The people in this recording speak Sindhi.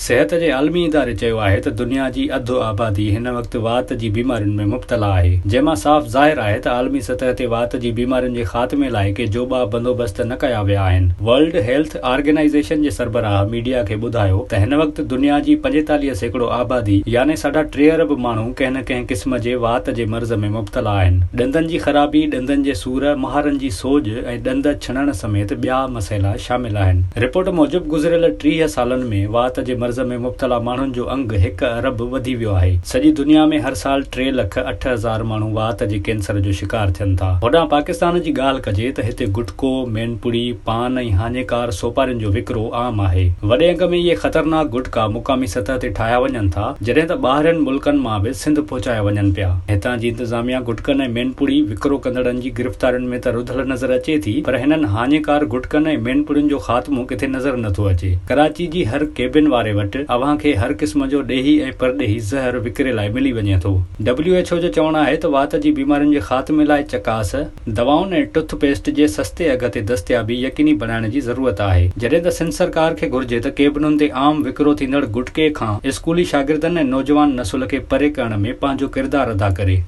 صحت جي عالمي اداري چيو آهي ته دنيا جي اڌ آبادي هن وقت وات جي بيمارين ۾ مبتلا آهي، جنهن مان صاف ظاهر آهي ته عالمي سطح تي وات جي بيمارين جي خاتمي لاء ڪي جوڳا بندوبست نه ڪيا ويا آهن. ورلڊ هيلٿ آرگنائيزيشن جي سربراهه ميڊيا کي ٻڌايو ته هن وقت دنيا جي 45% آبادي يعني ساڍا ٽي ارب ماڻهو ڪنهن نه ڪنهن قسم جي وات جي مرض ۾ مبتلا آهن. ڏندن جي خرابي، ڏندن جي سور، مهارن جي سوڄ ۽ ڏند ڇڻڻ سميت ٻيا مسئلا شامل آهن. رپورٽ موجب گذريل 30 سالن ۾ وات جي مرض ۾ مبتلا ماڻهن جو انگ هڪ ارب وڌي ويو آهي. سڄي دنيا ۾ هر سال ٽي لک 8000 ماڻهو وات جي ڪينسر جو شڪار ٿين ٿا. هوڏانهن پاڪستان جي ڳالهه ڪجي ته هتي گٽڪو، مين پڙي، پان ۽ هاڃيڪار سوپارين جو وڪرو عام آهي. وڏي انگ ۾ اهي خطرناڪ گٽڪا مقامي سطح تي ٺاهيا وڃن ٿا، جڏهن ته ٻاهرين ملڪن مان به سنڌ پهچايا وڃن پيا. هتان جي انتظاميا گٽڪن ۽ مين پڙي وڪرو ڪندڙن جي گرفتارين ۾ ته رڌل نظر اچي ٿي پر هنن هاڃيڪار گٽڪن ۽ مين پڙين جو خاتمو ڪٿي نظر نه ٿو اچي. ڪراچي جي هر ڪيبن واري وٽ اوهان کي هر قسم جو ڏيهي ۽ پرڏيهي زهر وڪري لاء ملي وڃي ٿو. ڊبليو ايڇ او جو چوڻ آهي ته وات جي بيمارين جي خاتمي لاء چڪاس، دوائن ۽ ٽوٿ پيسٽ جي سستي اگهه تي دستيابي يقيني بڻائڻ جي ضرورت آهي. جڏهن ته سنڌ سرڪار کي گهرجي ته ڪيبنن تي عام وڪرو ٿيندڙ گٽڪي کان اسڪولي شاگردن ۽ نوجوان نسل کي پري ڪرڻ ۾ پنهنجو ڪردار ادا ڪري.